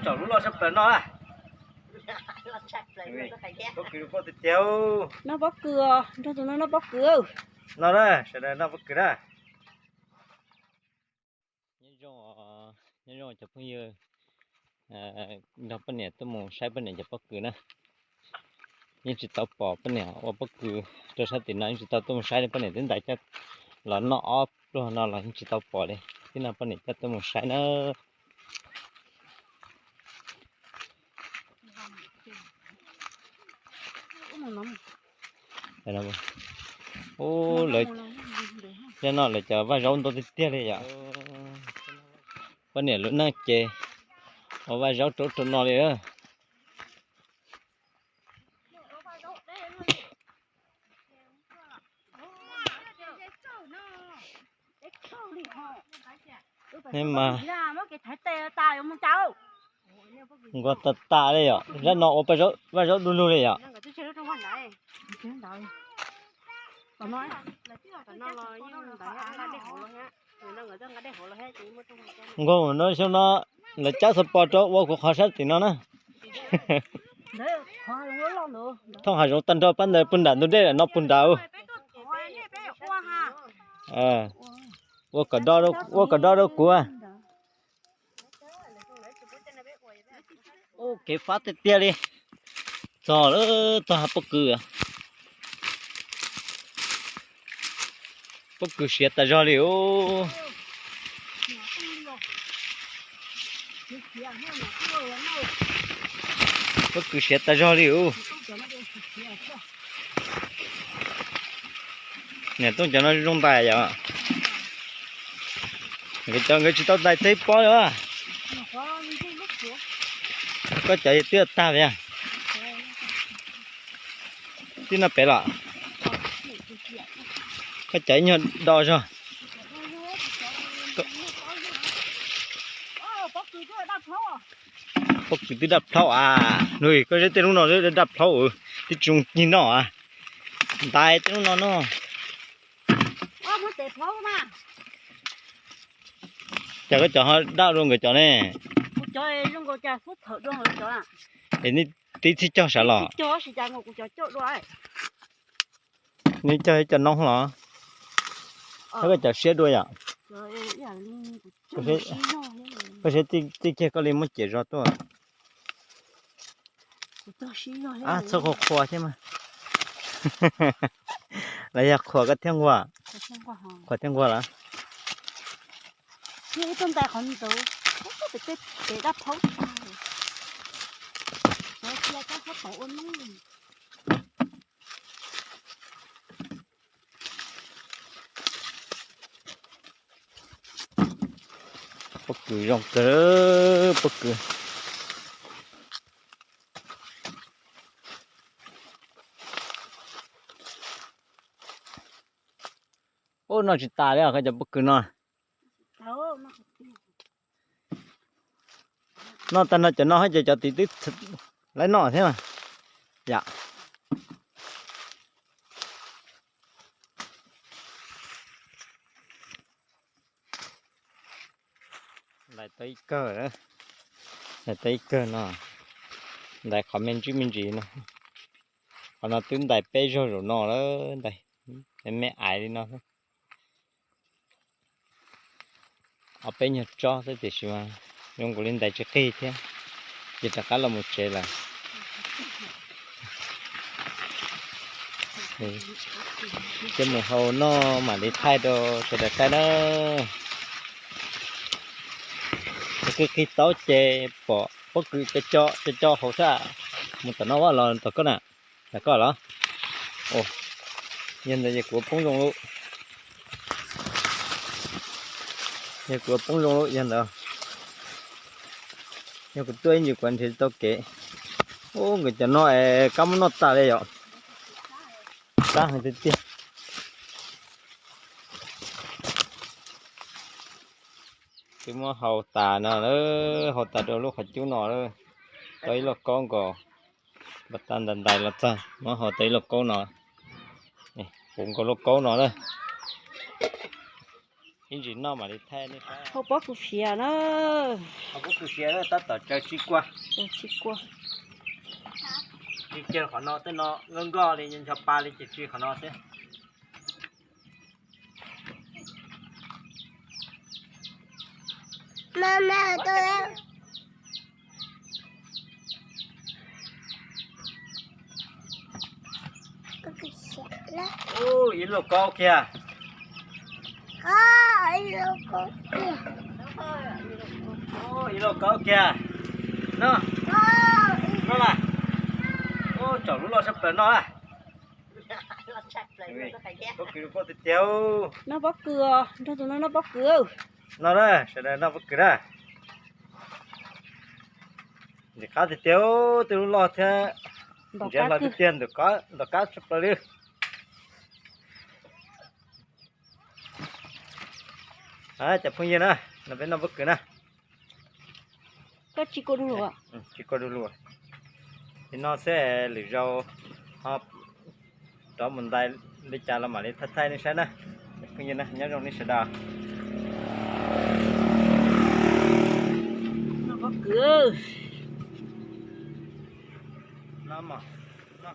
Tsom lub loj sab plaws no. Pob kws, noj pob kws, nrog tus no noj pob kws. No na, sawv daws noj pob kws na. Nyob zoo, nyob zoo cov phooj ywg, nrog poj niam tuaj mus saib poj niam cov pob kws na. Yeej tsis tau pom poj niam ua pob kws rau sab tim no, yeej tsis tau tuaj mus saib li. Poj niam twb ntais coj los noj ob pluag no los yeej tsis tau pom li. Tib no poj niam coj tuaj mus saib na. Ub, lawv, no lawv cov vaj zaub ntau tiag tiag li yom. Poj niam lub neej ces ua vaj zaub rau ub rau no li. Nej mas, nquag tas tas li yom, zaj no ua vaj zaub du lug li yom. Nquag no xyoo no lawv cab xov pos rau ua kuv qhov sab tim no na. Thooj hav zoov tag nrho pab ntawd puag nram ntug dej lawm no puag nrad. Ua kom do, ua kom do rau kuv. Kev fab tiag tiag li. Txog lawm, txog hav pob kws. Pob kws siav tas zog li os. Pob kws siav tas zog li os. Niam Tooj cov no zoo ntais yom. Nkawd cov nkawd tsis tau ntais teb pob li. Koj cov twb tag li. Tib no pem los. Koj cov ib nyuag do zog. Pob kws twb daj plhaub a. Nug koj zeb tej lub no daj plhaub, twb tsis zoo cig noj a. Ntais tej lub no no. Cas koj cov ho daj dua nkawd cov ne? Es nej tib txhij cog sav los? Nej cog ib co noob los? Thiab koj cov siab dua yom? Koj siab txij kiag koj li muab ciam zog tuaj. Ab, txhob qhuas qhuas thiab mas. Los yog qhuas koj thiab nquag? Qhuas thiab nquag los? Pob kws zoo kawg, pob kws. Ub, noj tsis tas li os, koj cov pob kws no. Noj tag no cov no hab ces cov tim twb lawv noj thiab mas. Yam. Ntais tau ib kawg, ntais tau ib kawg no. Ntais qhov me ntsis me ntsis no. Qhov no twb ntais peb zaug zaum no lawm, ntais me me aiv li no. Ob peb nyuag tsob xwb tiam sis mas zoo nkaus li ntais tsis qig thiab, ces rov qab los mus tsev lawm. Ces mus hau noj mam li thaij rau sawv daws saib na. Qig qig taub ces pom pob kws co co co co hauv thiab. Mus tom no los tom koj na, tom koj los. Yog ntawd ces kuv ua poob zoo lawm. Yog kuv ua poob zoo lawm yog ntawd. Yog kuv tuaj ib ntsis kuv nrhiav tsis tau kev. Ub, nkawd cov no es kab muab noj tas li yom. Kab heev tiag tiag. Twb muab hau tas no, hau tas rau lub qhov cub no, tau ib lauj kaub nkaus. Npam tas ntais ntais los txog muab hau tau ib lauj kaub no. Puv nkaus lauj kaub no na. Ib ntsis noj mam li thaij nej saib. Hau pob kws siav na. Hau pob kws siav tab tom tsaws tsis kua. Tsaws tsis kua. Tsis kiag qhov no, tej no nkoj nkoj li, ncho pa li ces tsis qhov no xwb. Ib lauj kaub kiag. Ib lauj kaub kiag. No, no las. Tsom lub loj tshaj plaws no las. Pob kws tiag tiag. Noj pob kws os, nrog tus no noj pob kws. No na, sawv daws noj pob kws na. Ntxim qab tiag tiag, tej lub loj thiab. Ntsiav hlo tiag tiag, ntxim qab tshaj plaws li. Cov phooj ywg na, no peb noj pob kws na. Koj tsis kua du lug. Tsis kua du lug. Li no xwb, lwm zaus ho rov mus ntais li cas los mam li thaij thaij nej saib na. Cov phooj ywg na, nyob zoo nej sawv daws. Noj pob kws. No mas, no.